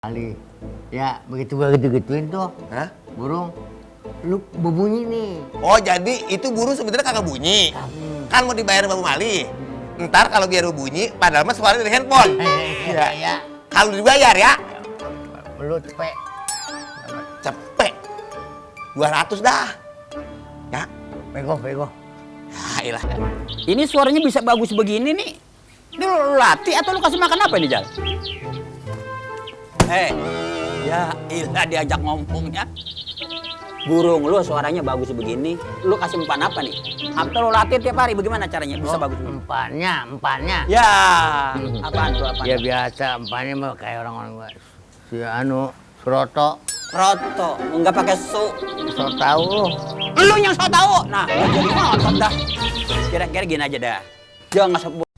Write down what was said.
Kali, ya begitu gua gitu-gituin tuh, Hah? burung, lu berbunyi nih. Oh jadi itu burung sebenarnya kagak bunyi, kan mau dibayar sama Bu Mali. Ntar kalau biar bunyi, padahal mah suaranya dari handphone. Ya. Kalau dibayar ya, Lu cepet. cepet 200 dah. Ya, Bego. ya ilah. Ini suaranya bisa bagus begini nih. Ini lu latih atau lu kasih makan apa ini, Jal? Ya ilah diajak ngomongnya. Burung lu suaranya bagus begini. Lu kasih umpan apa nih? Atau lu latih tiap hari bagaimana caranya bisa bagus begini? Empannya. Ya, apaan tuh apaan? Ya biasa, empannya mah kayak orang-orang gua. Si Suroto. Roto, enggak pakai su. So tau lu. Lu yang so tau. Nah, jadi ngotot dah. Kira-kira gini aja dah. Jangan sebut